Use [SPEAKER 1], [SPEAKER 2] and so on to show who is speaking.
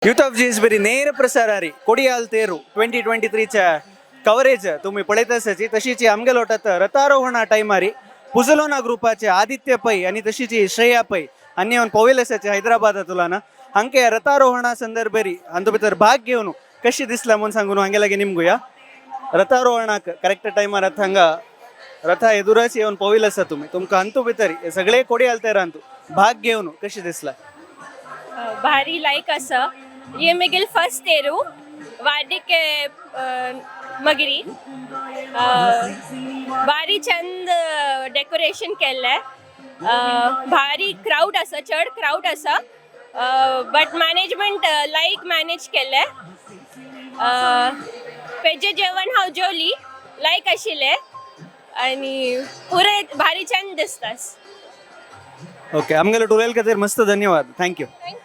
[SPEAKER 1] Youth of GSB ನೇರ ಪ್ರಸಾರ ರೀ ಕೊಡಿಯಾಲ್ ತೇರು 2023च्या कवरेज तुम्ही पळयत आसाची. तशीच आमगे लोटात रथारोहणा टायमारी पुजलोना ग्रुपाचे आदित्य पै आणि तशीच श्रेया पै आनी येवन पवेल आसाचे हैदराबादातुलान हांके रथारोहणा संदर्भेरी हांतू भितर भाग घेवन कशी दिसला म्हणून सांगून हांगे लागीं निमगुया. रथारोहणाक करेक्ट टायमार आतां हांगा रथा एदुराच येवन पवेल आसा तुमी. तुमकां हांतू भितर हे सगळे कोडियाल तेरांतू भाग घेवन कशी दिसला?
[SPEAKER 2] भारी लायक आसा. ये मेगेल फर्स्ट तेरू वाडिके मगरी. भारी चंद डेकोरेशन केल्लें. भारी क्रावड आसा, चड क्रावड आसा, बट मॅनेजमेंट लायक मॅनेज केल्लें. पेजे जेवण हांव जेवली, लायक आशिल्लें आनी पुरे भारी चंद दिसता.
[SPEAKER 1] ओके, आमगेलो टुरेल खातीर मस्त धन्यवाद. Thank you.
[SPEAKER 2] Thank you.